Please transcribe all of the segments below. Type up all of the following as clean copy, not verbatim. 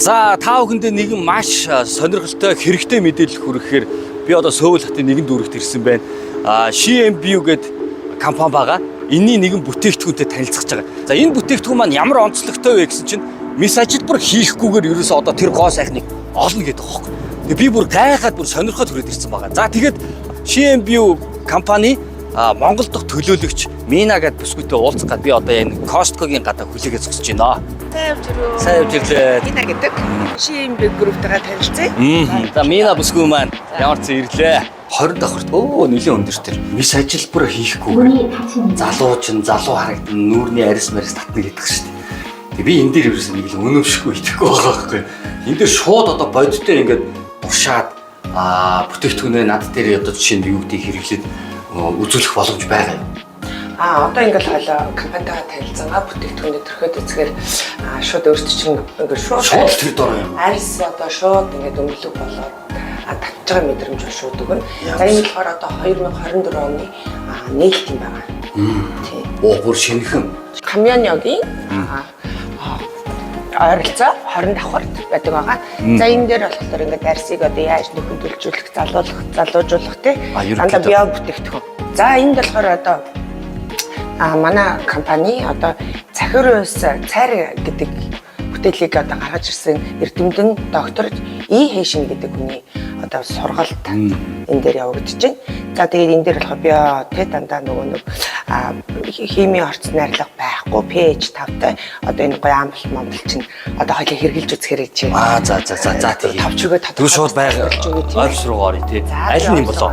За, та бүхэндээ нэгэн маш сонирхолтой, хэрэгтэй мэдээлэл хүргэхээр би одоо Сөүл хотын нэгэн дүүрэгт ирсэн байна. CMBU гэдэг компани байгаа. Энийн нэгэн бүтээгдэхүүнтэй танилцах гэж байгаа. За, энэ бүтээгдэхүүн маань ямар онцлогтой вэ гэсэн чинь мэс ажилбар хийхгүйгээр ерөөсөө одоо тэр гоо сайхныг олно гэдэг байгаа байхгүй. Тэгээ би бүр гайхаад, бүр сонирхоод хүрээд ирсэн байгаа. За, тэгээд CMBU компани Монгол дахь төлөөлөгч Мина гэдэг бүсгүйтэй уулзах гад би одоо энэ Costco-гийн гадаа хүлээгээ зогсож байна. Сайн явж ирөө. Сайн явж ирлээ. Мина гэдэг. CMB Group-тэйгээ танилцъя. За, Мина бүсгүй маань, ямар ч ирлээ. 20 давхарт, өө, нэлээд өндөр тэр. Мэс ажилбар хийхгүйгээр залуу чин залуу харагдан, нүүрний арьс марьс татна гэдэг шүү дээ. Тэг би энэ дээр ерөөсөн нэг л үнэмшихгүй, итгэхгүй байгаа байхгүй. Энэ дээр шууд одоо бодитоор ингээд туршаад бүтээгдэхүүнээ над дээр одоо жишээ нь юу гэдгийг хэрэглээд үзүүлэх боломж байгаа юм. Одоо ингээл хойлоо компанитайгаа танилцсангаа бүтээгдэхүүнээ төрөхөд үзэхээр шууд өөртөө чинь ингээд шууд Шууд тэр дор юм. Арьс одоо шууд ингээд өнгөлөг болоод татж байгаа мэдрэмж бол шууд өгнө. За, энэ болохоор одоо 2024 оны нээлт юм байна. Тийм. Оо, бүр шинэхэн. Камьонёгийн ойролцоо 20 давхарт байдаг байгаа. За, энэ дээр болохоор ингээд арьсыг одоо яаж нөхөдөлжүүлэх, залуулах, залуужуулах тий. Ерөнхийдөө. Дандаа био бүтээгдэхүүн. За, энд болохоор одоо манай компани одоо цахиурус цайр гэдэг бүтээлийг одоо гаргаж ирсэн эрдэмтэн доктор И Хэшин гэдэг хүний одоо сургалт энэ дээр явагдаж байна. За, тэгээд энэ дээр болохоор био тэ дандаа нөгөө нэг химийн орц найрлага байхгүй, pH 5-тай одоо энэ гоё амбал мамбал чинь одоо хоёлаа хэрглэж үзэхээр гэж байна. За, тэгээ. Товч өгөө тодорхой. Тэгвэл шууд байга офис руу оръё тий. Аль нь юм болоо?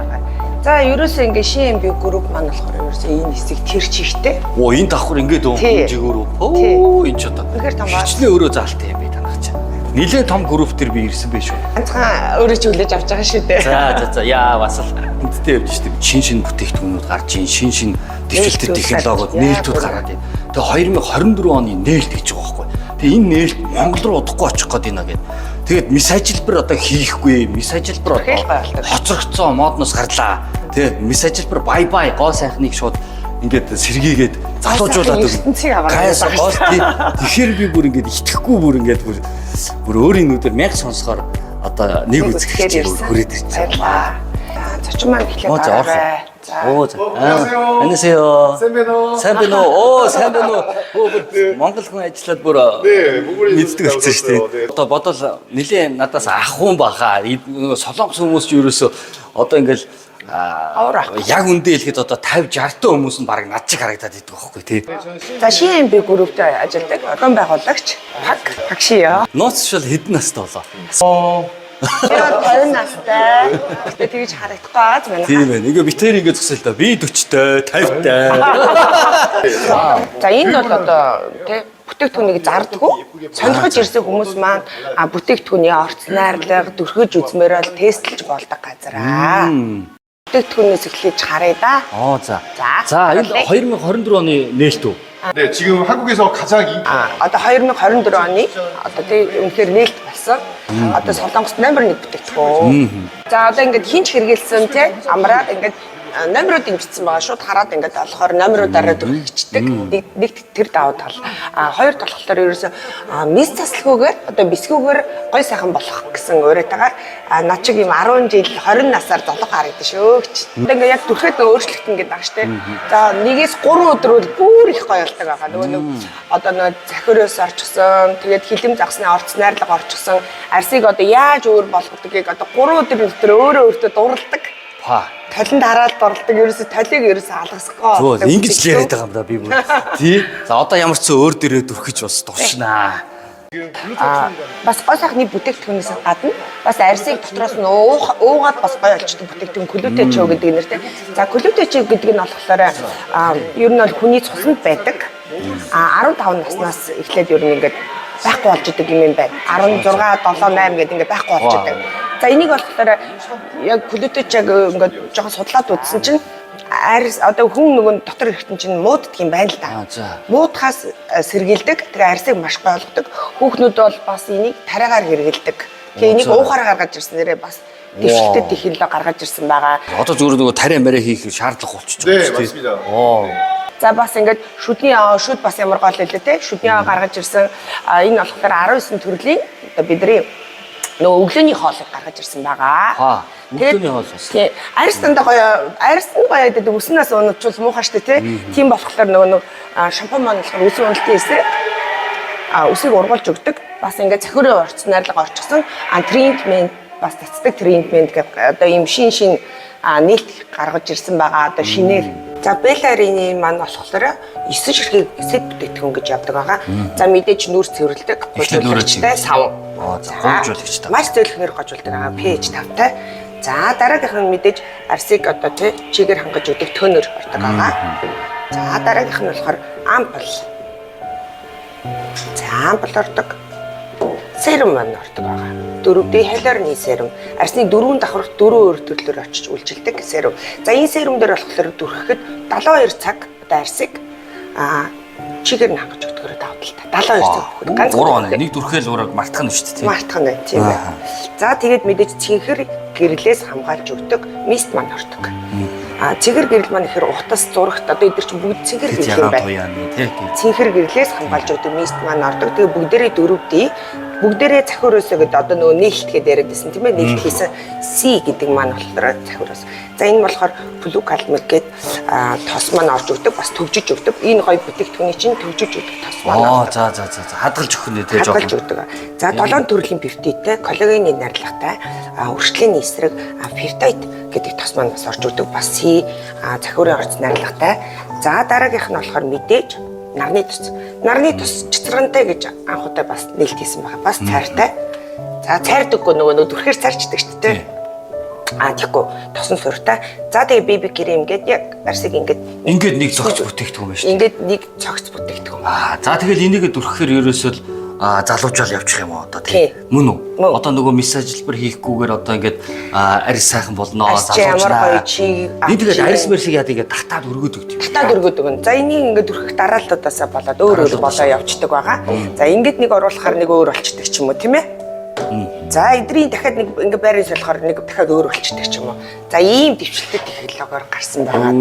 За, ерөөсөө ингээ CMB Group маань болохоор ерөөсөө энэ хэсэг тэр чигтэй. Оо, энэ давхар ингээд Тий. жигүүр үү? Тий. Оо, энэ ч одоо. Үнэхээр том баа. Хичнээн өөрөө заалтай юм бэ танах чи. Нилээн том групп төр би ирсэн байх шүү. Ганцхан өөрөө ч хүлээж авч байгаа шүү дээ. За, яа, бас л эндтэй явж штеп. Шин шин бүтээгдэхүүнүүд гарч ийн, шин шин дэвшилтэд Нээлтүүд технологиуд гарч, яа, нээлтүүд бүр. гараад байна. Тэгээ 2024 оны нээлт гэж байгаа байхгүй. Тэгээ энэ нээлт Монгол руу удахгүй очих гээд байна гэд. Тэгээд мэс ажилбар одоо хийхгүй, мэс ажилбар Тэрхэл одоо гой болдог. хоцрогдсон модноос гарлаа. Тэгээд мэс ажилбар бай бай, гоо сайхныг шууд ингээд сэргийгээд залуужуулаад сайхан ертөнцийг аваад Гайс байгаа гол тий. Тэгэхээр би бүр ингээд итгэхгүй, бүр ингээд бүр бүр өөрийн нүдээр мянга сонсохоор одоо нэг Нэг үзэх гэж ирсэн. хүрээд ирсэн. Баярлалаа. За, зочин маань эхлээд Оо, за, орох. ороо. За. Оо, за. 안녕하세요. 안녕하세요. сайн байна уу. Сайн байна уу? Оо, сайн байна уу? Оо, бүр Монгол хүн ажиллаад бүр 네, 몽골에 мэддэг болсон шүү дээ. 네. Одоо бодвол нэлээ надаас ах хүн баха. Нөгөө солонгос хүмүүс ч ерөөсөө одоо ингээл Авар ах. яг үндэ хэлэхэд одоо 50 60 та хүмүүс нь баг над чиг харагдаад идэг байхгүй тий. За, CMB Group-тэй ажилладаг орон байгуулагч Пак Пакшиё. Нууц шил хэдэн настай болоо? Би бол 50 настай. Гэтэ тэгж харагдахгүй байгаа ч байна. Тийм байна. Ингээ битэр ингээ зогсоё л да. Би 40-тэй, 50-тай. За, энд бол одоо тий бүтээгдэхүүнийг зардаггүй. Сонирхож ирсэн хүмүүс маань бүтээгдэхүүний орц найрлага дөрхөж үзмээр бол тестлж болдог газар аа. Бүтээгдэхүүнээс эхлэж харъя да. Оо, за. За, За, энэ 2024 оны нээлт үү? 네, 지금 한국에서 가장 인기 Одоо 2024 оны одоо тий үнэхээр нээлт болсон. Одоо Солонгост номер 1 бүтээгдэхүүн. За, одоо ингээд хинч хэрэгэлсэн тий амраад ингээд номерууд имжсэн байгаа. Шууд хараад ингээд болохоор номеруудаараа дөрвөгчдөг. Нэг тэр давуу тал. Хоёр тал болохоор ерөөсөө мис заслахгүйгээр одоо бисгүүгээр гой сайхан болох гэсэн уриатаагаар над чиг юм 10 жил 20 насаар залуу харагдаж шүү гэж. Одоо ингээд яг түрхэд нөгөө өөрчлөлт ингээд байгаа штэ. За, 1-ээс 3 өдөр бол бүр их гоё болдог байгаа. Нөгөө нэг одоо нөгөө захироос орчихсон, тэгээд хилэм загсны орц найрлага орчихсон. Арсыг одоо яаж өөр болгодгийг одоо 3 өдөр дотор өөрөө өөртөө дурладаг. Па. Толинд хараад дурладаг. Ерөөсө толийг ерөөсө алгасахгүй. Зөө, ингэж л яриад байгаа юм да би бүр. Тий. За, одоо ямар ч зөө өөр дээрээ дүрхэж бас туршнаа. Бас гой сайхны бүтээгдэхүүнээс гадна бас арьсыг дотроос нь уугаад бас гой олчдөг бүтээгдэхүүн көлөтэй чөө гэдэг нэртэй. За, көлөтэй чөө гэдэг нь болохоор ер нь бол хүний цуснд байдаг. 15 наснаас эхлээд ер нь ингээд байхгүй болж идэг юм байна. 16, 7, 8 гэдэг ингээд байхгүй болж идэг. За, энийг болохоор яг көлөтэй чаг ингээд жоохон судлаад үзсэн чинь арьс одоо хүн нөгөө дотор эргэтэн чинь мууддаг юм байна л да. За. Муудахаас сэргийлдэг. Тэгээ арьсыг маш гоё болгодог. Хүүхнүүд бол бас энийг тариагаар хэрэгэлдэг. Тэгээ энийг уухаар гаргаж ирсэн нэрээ бас дэвшилтэд технологи гаргаж ирсэн байгаа. Одоо зүгээр нөгөө тариа мариа хийх шаардлага болчихж 네, байгаа шүү дээ. 맞습니다. Оо. За бас ингээд шүдний шүд бас ямар гол хэлээ те. Шүдний гаргаж ирсэн энэ болохоор 19 төрлийн одоо бидний нөгөө өглөөний хоолыг гаргаж ирсэн байгаа. Аа, өглөөний хоол бас. Тий. Арьс дандаа гоё, арьс нь гоё гэдэг үснээс унажвал муухай штэ тий. Тийм болохоор нөгөө нэг шампунь маань болохоор үсэн уналтын эсрэг үсийг ургуулж өгдөг. Бас ингээд цохиурын орц найрлага орчихсон. Тритмент бас цацдаг тритмент гэдэг одоо ийм шин шин нээлт гаргаж ирсэн байгаа одоо шинээр. За Белларины маань болохоор 9 ширхэг сэт бүтээгдэхүүн гэж явдаг байгаа. За мэдээж нүүр цэвэрлдэг, Эхлээд нүүрээ гожуулагчтай савн. Аа, за, гомжуулагчтай. Маш зөөлхнөр гожуулдаг байгаа. pH 5-тай. За дараагийнх нь мэдээж арсыг одоо тий чигээр хангаж өгдөг төнөр ордог байгаа. За дараагийнх нь болохоор ампл. За ампл ордог. Серум маань ордог байгаа. 4D хялорны серум. Арсны дөрвөн давхарх дөрвөн өөр төрлөөр очиж үйлчилдэг серум. За энэ серум дээр болохоор дүрхэхэд 72 цаг одоо арсыг чигээр нь хангаж өгдөгөөр давуу талтай. 72 цаг бүхэд ганц 3 хоног нэг дүрхэл ураг мартах нь шүү дээ. Тий. мартах нь тийм ээ. За тэгээд мэдээж цэнхэр гэрлээс хамгаалж өгдөг мист маань ордог. Цэнхэр гэрэл маань ихээр утас зурагт одоо эдгээр чинь бүгд цэнхэр Тэд гэрэл юм ягаан байна. туяаны тий. Цэнхэр гэрлээс хамгаалж өгдөг мист маань ордог. Тэгээ бүгдээрээ 4D бүгдээрээ цахиурөөсөө гэдэг одоо нөгөө нээлт гэдээ яриад байсан тийм ээ. Нээлт хийсэн C гэдэг маань болохоор цахиуроос. За энэ болохоор blue calmig гээд тос маань орж өгдөг, бас төгжиж өгдөг. Энэ гоё бүтээгдэхүүний чинь төгжиж өгдөг тос маань Аа, ордог. за за за за хадгалж өгөх нэ тий Хадгалж жоохон. өгдөг. За долоон төрлийн пептидтэй, коллагены найрлагатай, үрчлэний эсрэг пептид гэдэг тос маань бас орж өгдөг. Бас C цахиурын орц найрлагатай. За дараагийнх нь болохоор мэдээж нарны тос. Нарны тос чицрантай гэж анх удаа бас нээлт хийсэн байгаа. Бас цайртай. За цайрдаггүй нөгөө нэг дүрхээр цайрчдаг шүү дээ. Тэгэхгүй тосон суртай. За тэгээ BB крем гээд яг арсыг ингээд Ингээд нэг зогц бүтээгдэхүүн байна шүү дээ. Ингээд нэг цогц бүтээгдэхүүн. За тэгэл энийг дүрхэхээр ерөөсөө л залуужаал явчих юм уу одоо тий. Тий. Мөн үү? Мөн. Одоо нөгөө массажлбар хийхгүйгээр одоо ингээд арьс сайхан болно Арьс чи ямар гоё чи Энэ тэгээд арьс мэрсийг яа тэгээд татаад өргөд өгд юм. Татаад өргөд өгнө. За энийг ингээд өргөх дараалтуудаасаа болоод өөр өөр болоо явцдаг байгаа. За ингээд нэг оруулахаар нэг өөр болчдөг ч юм уу тийм ээ? За эдрийн дахиад нэг ингээд байрын солихоор нэг дахиад өөр болчдөг ч юм уу. За ийм дэвшлэлтэй технологиор гарсан байгаа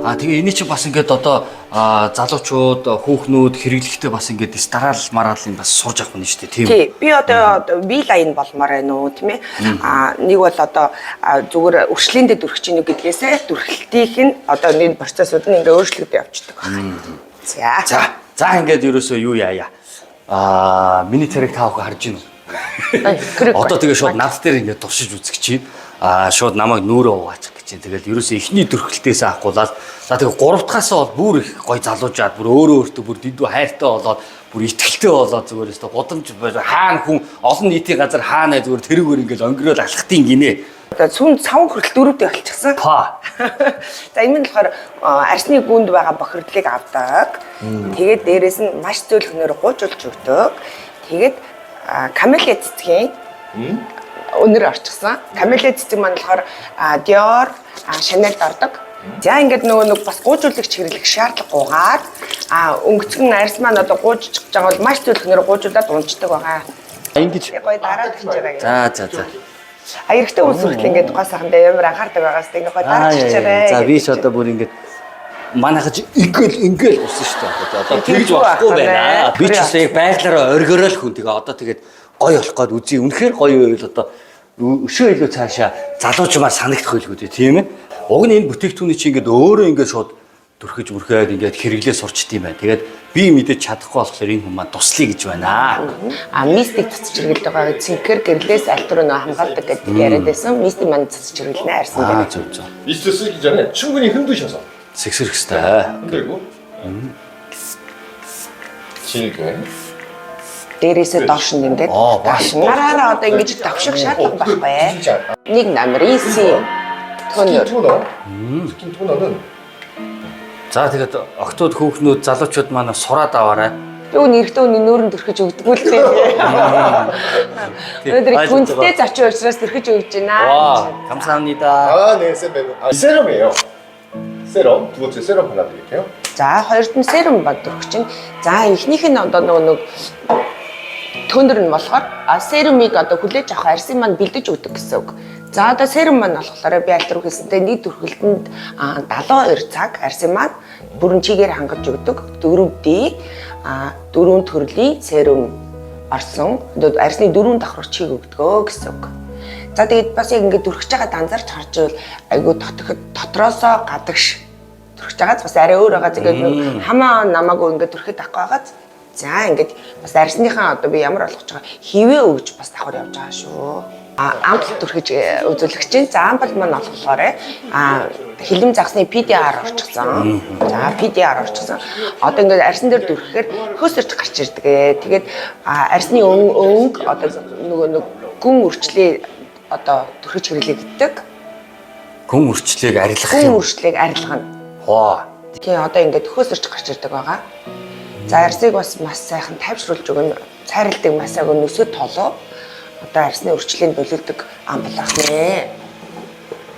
даа. Тэгээ эний чинь бас ингээд одоо залуучууд, хүүхнүүд хэрэглэхдээ бас ингээд дараал мараалын бас сурж авах нь шүү дээ тийм үү? Тий, би одоо би лайн болмоор байна уу тийм ээ. Нэг бол одоо зүгээр өршлөөндөө дүрхэж гинүү гэдгээсээ дүрхэлтийнх нь одоо нэг процессууд нь ингээ өөрчлөгдөж явцдаг байна. За. За, за ингээд ерөөсөө юу яая. Миний царайг та бүхэн харж байна уу? Хэрэг Одоо тэгээ шууд над дээр ингээд туршиж үзэх чинь. Шууд намайг нүрээ угаачих гэж чинь. Тэгэл ерөөсөө эхний төрхөлтөөсөө ахгуулаад за тэгээ гурав дахаасаа бол бүр их гой залуужаад бүр өөрөө өөртөө бүр дэндүү хайртай болоод бүр итгэлтэй болоод зүгээр өстө гудамж хаана хүн олон нийтийн газар хаана зүгээр тэрүүгээр ингээд өнгөрөөл алхтын гинэ. Одоо сүүн савн хүртэл дөрөвдөө болчихсон. Па. За энэ нь болохоор арсны гүнд байгаа бохирдлыг авдаг. Тэгээд дээрэс нь маш зөөлхнөр гуйжуулж өгдөг. Тэгээд камелия цэцгийн өнөр орчихсон. Камелия цэцэг маань болохоор Dior, Chanel ордог. За ингээд нөгөө нэг бас гуйжуулагч хэрэглэх шаардлагагүйгээр өнгөцгөн арьс маань одоо гуйжчих гэж байгаа бол маш зөөлхнөр гуйжуулаад унцдаг байгаа. Ингэж. Гоё дараад хийж байгаа. За за за. Эрэгтэй хүмүүс хүртэл ингээд гоо сайхандаа ямар анхаардаг байгаас ингээд гоё дарж чирээ. За би ч одоо бүр ингээд манайхаж ингээл ингээл усан шүү дээ. Одоо тэгж болохгүй байна. Би ч бас яг байглаараа оргиороо л хүн. Тэгээ одоо тэгээд гоё болох гээд үзье. Үнэхээр гоё байвал одоо өшөө илүү цаашаа залуучмаар санагдах байлгүй дээ, тийм ээ. Уг нь энэ бүтээгдэхүүний чи ингээд өөрөө ингээд шууд түрхэж мөрхөөд ингээд хэрэглээ сурчт юм байна. Тэгээд би мэдээж чадахгүй болохоор энэ хүн маань туслая гэж байна. Мистик цэцэж хэрэглэдэг байгаа. Цэнхэр гэрлээс альт руу нөө хамгаалдаг гэдэг яриад байсан. Мистик маань цэцэж хэрэглэнэ арьсан дээр. Зөв зөв. 미스트 쓰기 전에 충분히 흔드셔서 Сэгсэрх хэвээр. 흔들고 질게. Дээрээсээ доош нь ингээд Бас. доош нь нараараа одоо ингэж давших шаардлага байхгүй. 진짜 Нэг номер EC 스킨 тонер. 토너. 스킨 토너는 За тэгээд октод хүүхнүүд залуучууд маань сураад аваарай. Би үн эрэгтэй хүний нүүрэнд өрхөж өгдөггүй л дээ. Өнөөдөр хүндтэй зочин учраас өрхөж өгч байна. 와, 감사합니다. 네, 쌤 세럼이에요. 세럼 두 번째 세럼 발라드릴게요. За хоёрт нь серум бад өрхөж чинь. За эхнийх нь одоо нөгөө нэг төндөр нь болохоор серумыг одоо хүлээж авах арсын маань бэлдэж өгдөг гэсэн үг. За одоо серум маань болохоор би аль руу хэлсэнтэй нэг төрхөлтөнд 72 цаг арсын маань Бүрэн чигээр хангаж өгдөг 4D дөрвөн төрлийн серум орсон. Арьсны дөрвөн давхар чиг өгдгөө гэсэн үг. За, тэгээд бас яг ингээд түрхэж байгаа анзаарч харж байвал айгүй дотроосоо гадагш түрхэж байгаас бас арай өөр байгаа. Тэгээд хамаа намаагүй ингээд түрхэд авахгүй байгааз. За, ингээд бас арьсныхаа одоо би ямар болгож байгаа хивээ өгж бас давхар явж байгаа шүү. Ампул түрхэж үзүүлэх чинь. За, ампул маань болохоор хилэм загасны PDR орчихсон. За, PDR орчихсон. Одоо ингээд арьсан дээр түрхэхээр хөөсөрч гарч ирдэг. Тэгээд арьсны өнгө одоо нөгөө нэг гүн үрчлээ одоо түрхэж хэрэглэгддэг. Гүн үрчлээг арилгах Гүн юм. үрчлээг арилгана. Хоо. Тийм, одоо ингээд хөөсөрч гарч ирдэг байгаа. За, арьсыг бас маш сайхан тайвшруулж өгнө. Цайралдаг масааг нөсөө толоо. Одоо арьсны үрчлэнд нөлөөлдөг ампул ах нэ.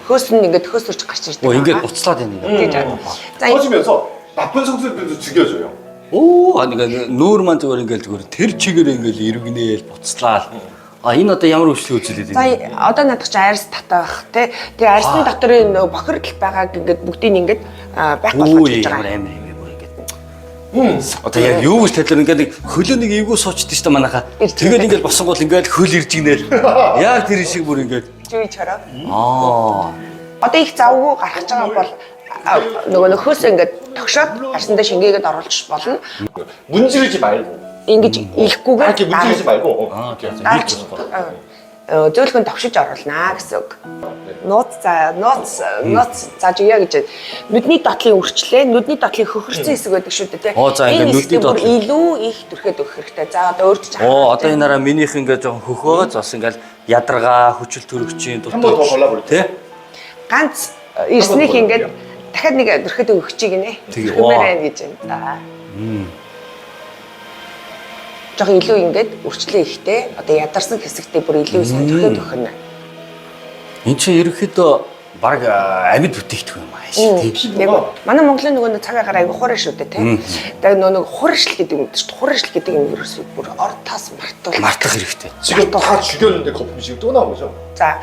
Хөөс нь ингээд хөөсөрч гарч ирдэг. Оо, ингээд байгаа. буцлаад байна Тийж ингээд. байна. За, энэ 터지면서 나쁜 성분들도 죽여줘요. Оо, ингээд нүүр маань зүгээр ингээд зүгээр тэр чигээр ингээд иргэнээл буцлаа. А, энэ одоо ямар үйлчлэг үзүүлээд За, байна? одоо надад чи арьс татах тий. Тэгээ арьсны доторын нөгөө бохирдол байгааг ингээд бүгдийг ингээд байхгүй Оо, болгож хийж ямар байгаа. амар юм бэ бүр ингээд. Одоо яг юу гэж талаар ингээд нэг хөлөө нэг эвгүй суучдээ шүү дээ манайхаа. Ирж Тэгээд байна. ингээд босон гол ингээд хөл ирж гинэл. Яг тэр шиг бүр ингээд. Жүй чороо. Аа. Одоо их завгүй гарах байгаа бол нөгөө нөхөөсөө ингээд тогшоод арьсандаа шингээгээд оруулж болно. 문지르지 말고. Ингэж 아, илэхгүйгээр 이렇게 문지르지 말고. Аа, 이렇게. дарж зөөлхөн тогшиж оруулнаа гэсэн үг. Нууц, за, нууц зааж өгье гэж байна. Нүдний дотлын үрчлээ, нүдний дотлын хөхөрсөн хэсэг байдаг шүү дээ, тий. Оо, за, ингээд Энэ нүдний хэсгийг бүр дотлын- илүү их түрхэд өгөх хэрэгтэй. За, одоо өөрт чинь Оо, одоо энэ араа минийх ингээд жоохон хөх байгаа. Зас ингээд ядаргаа, хүчил төрөгчийн 한 번 더 발라버릴게요. Тэ? Ганц ирснийх ингээд дахиад нэг түрхэд өгөх чиг нэ. Тэгээ, Түрхмээр ваа. байна гэж байна. За. Жохон илүү ингээд үрчлээ ихтэй одоо ядарсан хэсэгтээ бүр илүү сайн түрхэд өгөх нь. Энд чинь ерөнхийдөө баг амьд бүтээгдэхүүн юм ааш тий. Яг манай Монголын нөгөө нэг цаг агаар айгу хуран шүү дээ, тий. Тэгээ нөгөө нэг хураншил гэдэг юм шүү дээ. Хураншил гэдэг юм ерөөсөө бүр ор тас мартуул. Мартах хэрэгтэй. 지금 다 죽였는데 거품이 지금 또 나온 거죠? За,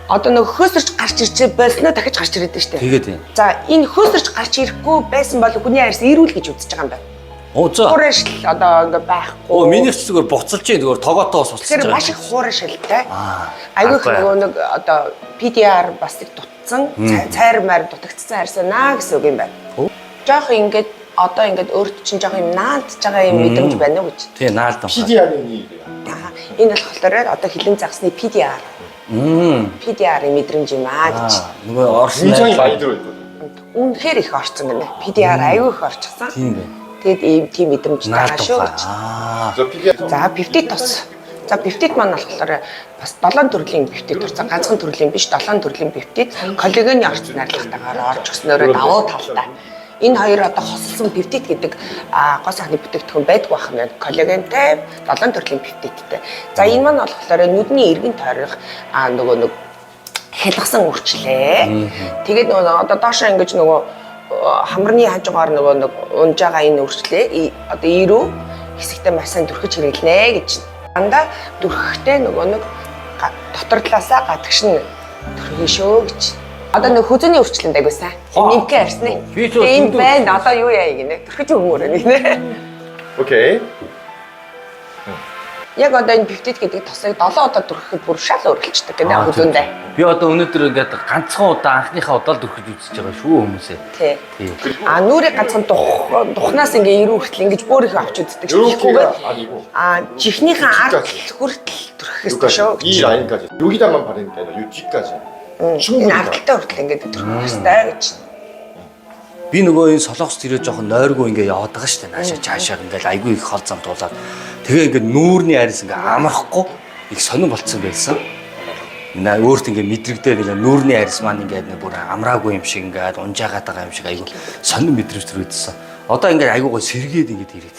одоо нөгөө хөөсөрч гарч ирчээ болсноо дахиж гарч ирээд шүү дээ. Тэгээд юм. За, энэ хөөсөрч гарч ирэхгүй байсан бол хүний арьс ирүүл гэж үзэж байгаа юм байна. Оо, за. Хураншил одоо ингээ байхгүй. Оо, минийх ч зүгээр буцалж чинь зүгээр тогоотоо бас буцалж Тэгэхээр байгаа. маш их хураншилтай. Аа, Айгүй их аргагүй. нөгөө нэг одоо PDR бас их дутсан, цайр майр дутагдсан арьс байна гэсэн үг юм байна. Жоох ингээд одоо ингээд өөрт чинь жоох юм наандж байгаа юм мэдрэмж байна уу гэж. Тий, наалдан. PDR는 이래요. Аа, энэ болохоор одоо хилэн загасны PDR. PDR-ийн мэдрэмж юм аа гэж. Аа, нөгөө Орос 굉장히 많이 들어있거든요. Үнэхээр их орцсон гинэ. PDR айгүй их орчихсан. Тийм байна. Тэгээд ийм тийм мэдрэмж байгаа шүү Наалдан. гэж. Аа. 그래서 PDR За, пептид тос. За, пептид маань болохоор бас 7 төрлийн пептид орсон. Ганцхан төрлийн биш, 7 төрлийн пептид коллагены орц найрлагатайгаар орж өгснөөрөө давуу талтай. Энэ хоёр одоо хосолсон пептид гэдэг гоо сайхны бүтээгдэхүүн байдгүй байх нь байна. Коллагентай 7 төрлийн пептидтэй. За, энэ маань болохоор нүдний эргэн тойрох нөгөө нэг хялгасан үрчлээ. Тэгээд нөгөө одоо доошоо ингэж нөгөө хамарны хажуугаар нөгөө нэг унж байгаа энэ үрчлээ одоо ирүү хэсэгтээ маш сайн түрхэж хэрэглэнэ гэж. Дандаа түрхэхдээ нөгөө нэг дотор талаасаа гадагш нь түрхэ шүү гэж. Одоо нэг хүзүүний үрчлэнд айгуу сайн. Хаа. Нэмхээ арсны. Би ч Энэ зөндөө байна. Одоо юу яа гинэ? Түрхэж өгмөр байна гинэ. 오케이. Яг одоо энэ пептид гэдэг тосыг 7 удаа түрхэхэд бүр шал өөрчлөждөг гинэ хүзүүндээ. Би одоо өнөөдөр ингээд ганцхан удаа анхныхаа удаа л түрхэж үзэж байгаа шүү хүмүүсээ. Тий. Тий. А, нүрийг ганцхан духнаас ингээ ирүү хүртэл ингэж бөөрийнхөө авч үздэг шүү. 이렇게가 아니고 А, чихнийхээ ард 뒤까지. хүртэл түрхэх ёстой шүү. 여기까지 이 라인까지 여기다만 바르는 게 아니라 이 뒤까지 Энэ 충분히 다. ардталтай хүртэл ингээд түрхэх ёстой гэж. Би нөгөө энэ Солонгост ирээд жоохон нойргүй ингээ яваад байгаа шүү дээ. Наашаа цаашаа ингээл айгүй их хол зам туулаад тэгээ ингээ нүүрний арьс ингээ амархгүй их сонин болцсон байсан. Наа өөрт ингээ мэдрэгдээд ингээ нүүрний арьс маань ингээ нэг бүр амраагүй юм шиг ингээд унжаагаад байгаа юм шиг айгүй сонин мэдрэмж төрөөдсөн. Одоо ингээ айгүй гой сэргээд ингээ ирээд.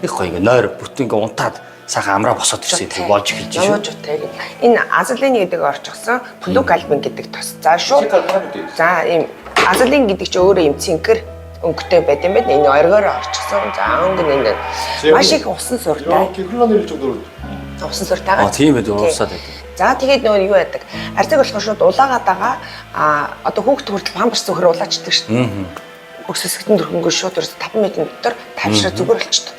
Их гой ингээ нойр бүтэн ингээ унтаад сайхан амраа босоод ирсэн юм болж эхэлж шүү. Намууч утай гэх. Энэ азалин гэдэг орчихсон плюгалбин гэдэг тос. За, шууд. 색깔 파란도 있어. За, ийм азалин гэдэг чинь өөрөө ийм цэнхэр өнгөтэй байт юм байна. Энэ оргиороо орчихсон. За, өнгө нь энэ маш их усан суртай. 이렇게 흘러내릴 정도로 Усан суртайгаа. Аа, тийм ээ, уусаад байдаг. За, тэгээд нөгөө юу яадаг? Арцаг болохоор шууд улаагаад байгаа. А, одоо хүүхд хүртэл памперс зүхэр улаачдаг шүү дээ. Бүх сэсэгтэн төрхөнгөө шууд ерөөсө 5 минутын дотор тайвшраа зүгээр болчдөг.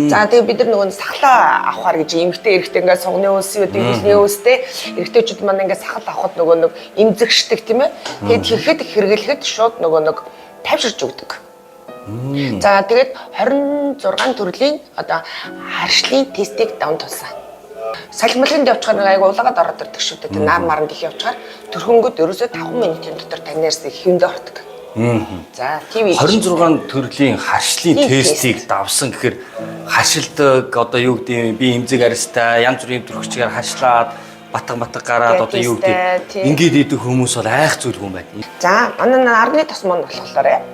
За тэгээ бид нар нөгөө сахлаа авахар гэж эмэгтэй эрэгтэй ингээд сугны өөс юу гэдэг хөлний өөстэй эрэгтэйчүүд маань ингээд сахал авахд нөгөө нэг эмзэгшдэг тийм ээ. Тэгээд тэгэхэд хэрэглэхэд шууд нөгөө нэг тайвширч өгдөг. За тэгээд 26 төрлийн одоо харшлын тестийг даван тулсан. Салхимланд явчихаар нэг айгу улагаад ороод ирдэг шүү дээ. Тэр нар маранд их явчихаар төрхөнгөд ерөөсөө 5 минутын дотор таньяарс их хүндэ ордог. За тийм 26 төрлийн харшлын Тийм, тестийг давсан гэхээр харшилдаг одоо юу гэдэг юм би эмзэг арьстай янз бүрийн төрхчгээр харшлаад батга батга гараад одоо юу гэдэг Тийм. ингээд идэх хүмүүс бол айх зүйлгүй юм байна. За манай нарны тос маань болохоор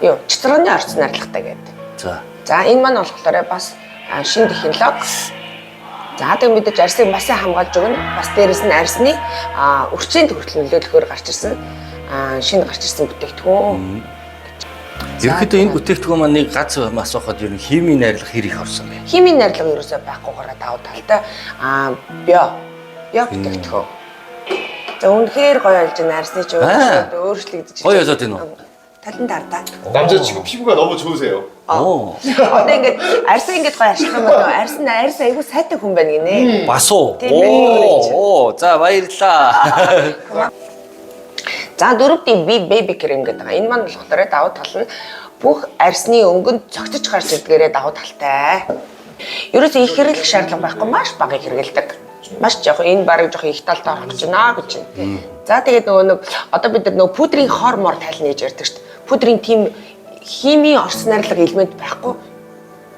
юу цэцэрхний орц найрлагатай гэдэг. За. За энэ маань болохоор бас шинэ технологи. За тэг мэдээж арьсыг бас сайн хамгаалж өгнө. Бас дээрэс нь арьсны үрчийн хүртэл нөлөөлөхөөр гарч ирсэн шинэ гарч ирсэн бүтээгдэхүүн. Ерөнхийдөө энэ бүтээгдэхүүн маань нэг гац юм асуухад ер нь химийн найрлага хэр их орсон бэ? Химийн найрлага ерөөсөө байхгүйгээр давуу талтай био био бүтээгдэхүүн. За үнэхээр гоё болж байна арьсны ч өөрчлөгдөж Гоё болоод байна уу? Талан дардаа. 남자친구 피부가 너무 좋으세요. Оо. Одоо ингээд арьсаа ингээд гоё арчлах юм бол арьс нь арьс айгүй сайтай хүн байна гинэ. Бас уу. Тийм байна. Оо, за баярлалаа. За дөрөвдийн би baby cream гэдэг байгаа. Энэ маань болохоор давуу тал нь бүх арьсны өнгөнд цогцож гарч ирдгээрээ давуу талтай. Ерөөсөө их хэрэглэх шаардлага байхгүй маш бага хэрэглэдэг. Маш жоох энэ бараг жоох их талд орох гэж байна гэж. За тэгээд нөгөө нэг одоо бид нар нөгөө пудрийн хор мор тайлна гэж ярьдаг шүү дээ. Пудрийн тийм химийн орц найрлага элемент байхгүй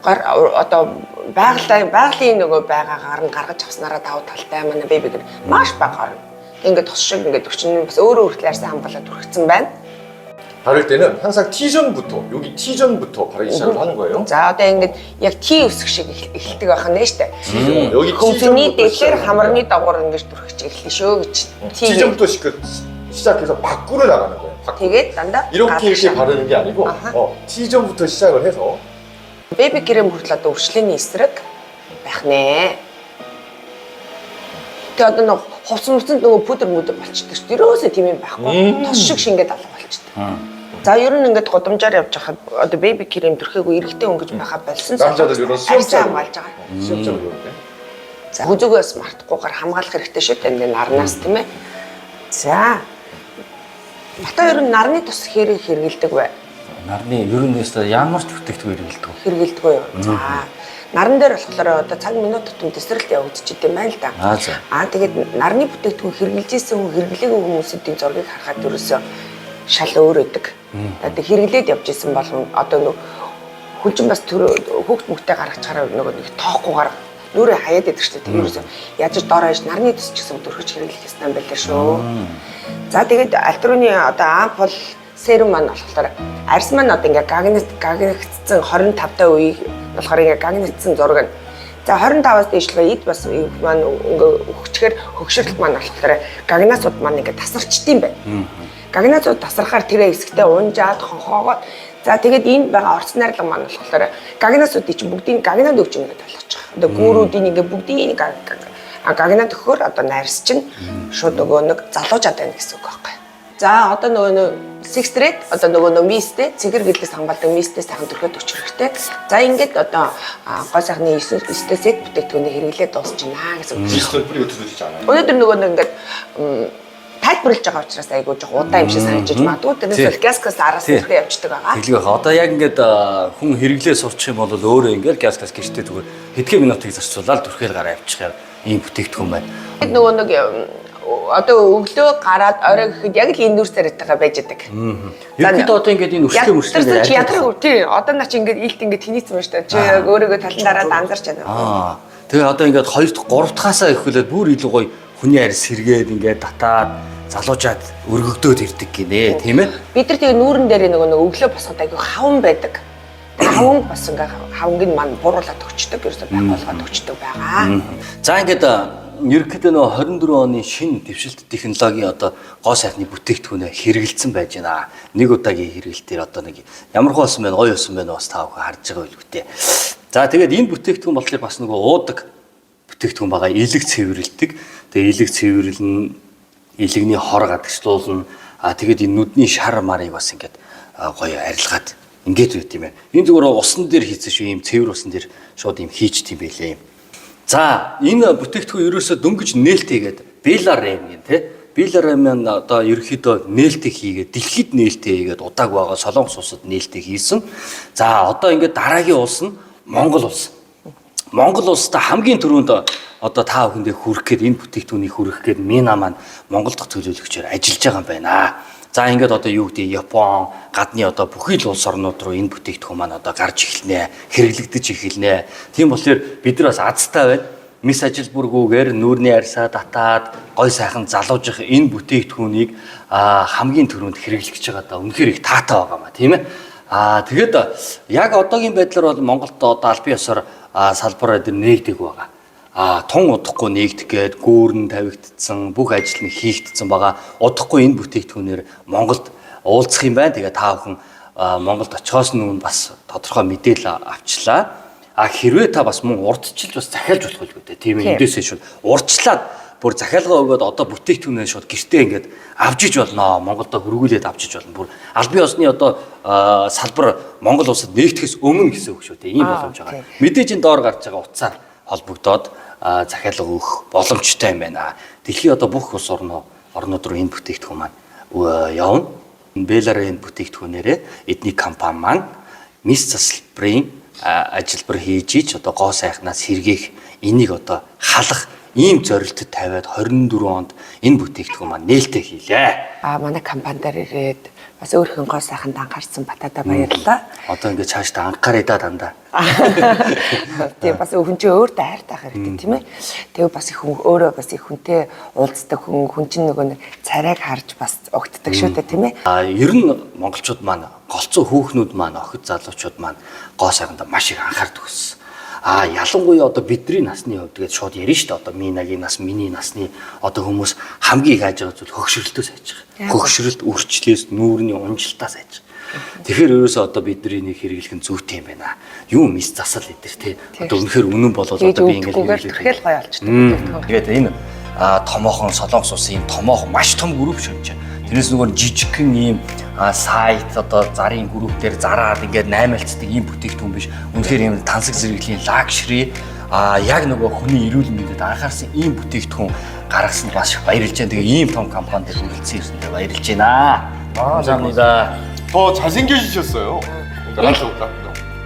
гар одоо байгалаа байгалийн нөгөө байгаагаар нь гаргаж авснараа давуу талтай манай baby cream маш бага орно. Ингээд тос шиг ингээд өчнө бас өөрөө хүртэл арьсаа хамгаалаад түрхсэн байна. 바를 때는 항상 T존부터 여기 T존부터 바르기 시작을 하는 거예요. За одоо ингээд яг T үсэг шиг эхэлдэг байх нь шүү дээ. T존. 여기 Хөвзөний T존부터 дэлгэр 시작을 хамарны дагуур ингэж түрхэж эхэлнэ шүү гэж. T T존부터 시작해서 밖으로 나가는 거예요. 밖으로. тэгээд дандаа 이렇게 이렇게 гадагшаа. 바르는 게 아니고 아하. T존부터 시작을 해서 Бэби крем хүртэл одоо өршлөний эсрэг байх нэ. Тэгээ одоо нэг хувц муцанд нөгөө пудр мүдэр болчдөг шүү дээ. Ерөөсөө тийм юм байхгүй. Тос шиг шингээд алга болчдөг. За ер нь ингээд гудамжаар явж байхад одоо бэби крем түрхээгүй эрэгтэй өнгөж байхаа болсон. 남자들 이런 арьсаа 수염자루 хамгаалж байгаа. 수염자루 이렇게. За хүзүүгээс мартахгүйгээр хамгаалах хэрэгтэй шүү дээ энэ нарнаас тийм ээ. За. Бата ер нь нарны тус хэрэг хэрэгэлдэг бай. Нарны ер нь өстой ямар ч бүтээгдэхүүн хэрэглэдэг. Хэрэгэлдэг үү? За. Наран дээр болохоор одоо цаг минут тутам тесрэлт явагдчихэт юм байна л да. Аа за. Аа тэгээд нарны бүтээгдэхүүн хэрэглэжсэн хүн хэрэглээгүй хүмүүсийн зургийг харахад ерөөсөө шал өөр өгдөг. Тэгээд хэрэглээд явж исэн болгон одоо нөх хүн чинь бас төр хүүхд мөхтэй гаргachаараа нөгөө нэг тоохгүйгээр нүрээ хаяад идэг шүү дээ. Тэр ерөөсөө яаж дор хаяж нарны төс ч гэсэн төрхөж хэрэглэх ёстой юм байлаа шүү. За тэгээд альтруны одоо ампул серум маань болохоор арьс маань одоо ингээ гагнагдсан 25 та үеийг болохоор ингээ гагнагдсан зураг нь. За 25-аас дээшлээ эд бас маань ингээ өгчгээр хөгшөрлөлт маань болохоор гагнасууд маань ингээ тасарчдсан байна. Гагнасууд тасархаар тэрэ хэсэгтээ унжаад хонхоогоод за тэгээд энд байгаа орц найрлага маань болохоор гагнасуудыг чинь бүгдийг гагнаад өгч ингээд болгож байгаа. Одоо гүүрүүдийн ингээ бүгдийг гагнаад өгөхөөр одоо найрс чинь шууд нөгөө нэг залуужаад байна гэсэн үг байхгүй. За одоо нөгөө нэг six thread одоо нөгөө нэг мистэ цэгэр гэлээс хамгаалдаг мистэ сайхан төрөхөд өчрөх хэрэгтэй. За ингээд одоо гой сайхны 9 9 сет бүтээгдэхүүнийг хэрэглээд дуусчихна гэсэн үг. 미스터 뿌리고 두드리지 않아요. Өнөөдөр нөгөө нэг ингээд тайлбарлаж байгаа учраас айгүй жоох удаан юм шиг санагдаж магадгүй. Тэрнээс бол гаскас араас Тий. нэрхээ явждаг байгаа. Тэглэг байх. Одоо яг ингээд хүн хэрэглээ сурчих юм бол өөрөө ингээд газ газ гэртээ зүгээр хэдхэн минутыг зарцуулаад түрхэл гараа явчихаар ийм бүтээгдэхүүн байна. Тэгэд нөгөө нэг одоо өглөө гараад орой гэхэд яг л энэ нүр царайтайгаа байж идэг. Ерөнхийдөө одоо ингээд энэ өршлөө мөршлөө Ядарсан чи ядраг тий. Одоо наа чи ингээд илт ингээд тэнийцсэн байна шүү дээ. Чи яг өөрийгөө талан дараад анзарч байна. Аа. Тэгээ одоо ингээд хоёр дахь гурав дахаасаа эхлээд бүр илүү гоё хүний арьс сэргээд ингээд татаад залуужаад өргөгдөөд ирдэг гинэ, тийм ээ? Бид нар тэгээ нүүрэн дээр нөгөө нэг өглөө босоход айгүй хаван байдаг. Хаван бас ингээ хаванг нь маань буруулаад өгчдөг, ерөөсөө байх болгоод өгчдөг байгаа. За ингээд ерөнхийдөө нөгөө 24 оны шинэ дэвшилт технологийн одоо гоо сайхны бүтээгдэхүүнээ хэрэгэлсэн байж байна. Нэг удаагийн хэрэглэлтээр одоо нэг ямар хөө болсон байна, гоё болсон байна бас та бүхэн харж байгаа үлгүтээ. За тэгээд энэ бүтээгдэхүүн болохоор бас нөгөө уудаг бүтээгдэхүүн байгаа. Элэг цэвэрлдэг. Тэгээ элэг цэвэрлэн, элэгний хор гадагшлуулна. А тэгээд энэ нүдний шар марыг бас ингээд гоё арилгаад ингээд байт юм байна. Энэ зүгээр усан дээр хийсэн шүү, ийм цэвэр усан дээр шууд ийм хийчт юм байлээ юм. За, энэ бүтээгдэхүүн ерөөсөө дөнгөж нээлттэйгээд Беларем гэн тэ. Беларем нь одоо ерөөхдөө нээлттэй хийгээд дэлхийд нээлттэй хийгээд удааг байгаа Солонгос улсад нээлттэй хийсэн. За, одоо ингээд дараагийн улс нь Монгол улс. Монгол улстай хамгийн түрүүнд одоо та бүхэндээ хүрэх гээд энэ бүтээгдэхүүнийг хүргэх гээд Мина маань Монгол дахь төлөөлөгчөөр ажиллаж байгаа юм байна. За, ингээд одоо юу гэдэг Япон, гадны одоо бүхий л улс орнууд руу энэ бүтээгдэхүүн маань одоо гарч эхэлнэ, хэрэглэгдэж эхэлнэ. Тийм болохоор бид нар бас азтай байна. Мис ажил бүргүүгээр нүүрний арьсаа татаад гой сайхан залуужих энэ бүтээгдэхүүнийг хамгийн түрүүнд хэрэглэж байгаа даа үнэхээр их таатай байгаа маа, тийм ээ. Аа, тэгээд яг одоогийн байдлаар бол Монголд одоо албан ёсоор салбар дээр нээгдэг байгаа. А тун удахгүй нээгдэх гээд гүүрэн тавигдсан, бүх ажил нь хийгдсэн байгаа. Удахгүй энэ бүтээгдэхүүнээр Монголд уулзах юм байна. Тэгээ та бүхэн Монголд очихоос өмнө бас тодорхой мэдээлэл авчлаа. А хэрвээ та бас мөн урдчилж бас захиалж болох байлгүй дээ. Тийм ээ. Эндээсээ шууд урдчлаад бүр захиалга өгөөд одоо бүтээгдэхүүнээ шууд гэртээ ингээд авч иж болно. Монголдо хөргүүлээд авч иж болно. Бүр албан ёсны одоо салбар Монгол улсад нээгдэхээс өмнө гэсэн үг шүү дээ. Ийм боломж байгаа. Мэдээж энэ доор гарч байгаа утсаар холбогдоод захиалга өгөх боломжтой юм байна. Дэлхийн одоо бүх улс орнууд руу энэ бүтээгдэхүүн маань явна. Беларын бүтээгдэхүүнээрээ эдний компани маань мис засалбарын ажилбар хийж ич одоо гоо сайхнаас сэргээх, энийг одоо халах ийм зорилтод тавиад 24 онд энэ бүтээгдэхүүн маань нээлттэй хийлээ. А манай компани дээр ирээд бас өөрхөн гоо сайханд анхаарсан Батада баярлалаа. Одоо ингээд цаашдаа анхаарай да дандаа. Тийм, бас хүн чинь өөртөө хайртай хэрэгтэй, тийм ээ. Тэгээ бас их хүн өөрөө бас их хүнтэй уулздаг хүн, хүн чинь нөгөө нэг царайг харж бас угтдаг шүү дээ, тийм ээ. А ер нь монголчууд маань, голцоо хүүхнүүд маань, охид залуучууд маань гоо сайхандаа маш их анхаардаг гэсэн. А ялангуяа одоо бидний насны хувьд гээд шууд ярина шүү дээ. Одоо Минагийн нас, миний насны одоо хүмүүс хамгийн их хайж байгаа зүйл хөгшрөлтөөс хайж байгаа. Хөгшрөлт, үрчлээс, нүүрний унжилтаас хайж байгаа. Тэгэхээр ерөөсөө одоо бидний нэг хэрэглэх нь зүйтэй юм байна. Юу мис засал эдэр те. Одоо үнэхээр үнэн болвол одоо би ингээд хэрэглэхгүйгээр төрхөл гоё олчдаг. Тэгээд энэ томоохон Солонгос улсын ийм томоохон маш том групп шүнж. Тэрнээс нөгөө жижигхэн ийм сайт одоо зарын групп дээр зараад ингээд наймаалцдаг ийм бүтээгдэхүүн биш. Үнэхээр ийм тансаг зэрэглэлийн luxury яг нөгөө хүний эрүүл мэндэд анхаарсан ийм бүтээгдэхүүн гаргасан бас их баярлж байна. Тэгээ ийм том компани дээр хүрэлцэн ирсэндээ баярлж байна. 감사합니다. 더 잘생겨지셨어요. 그러니까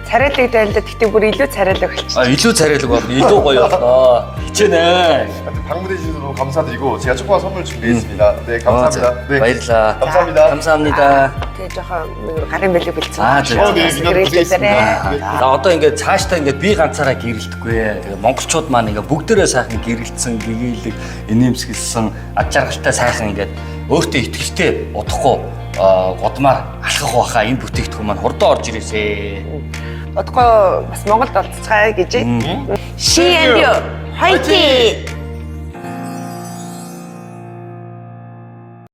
Царайлаг дайлда гэхдээ бүр илүү царайлаг болчих. А илүү царайлаг болно, илүү гоё болно. Хичээнэ. 하여튼 방문해 주셔서 너무 감사드리고 제가 조그만 선물 준비했습니다. 네, 감사합니다. 네. Баярлалаа. 감사합니다. 감사합니다. Тэгээ жоохон гарын бэлэг бэлдсэн. Аа, зөв. 네, 미나 고생했습니다. 네. За, одоо ингээд цаашдаа ингээд би ганцаараа гэрэлтэхгүй. Тэгээ монголчууд маань ингээд бүгдээрээ сайхан гэрэлтсэн, гэгээлэг, инээмсэглсэн, ад жаргалтай сайхан ингээд өөртөө итгэлтэй удахгүй гудмаар алхах байхаа, энэ бүтээгдэхүүн маань хурдан орж ирээсэ. Удахгүй бас Монголд олцгаая гэж. Ши энд юу? Хайти.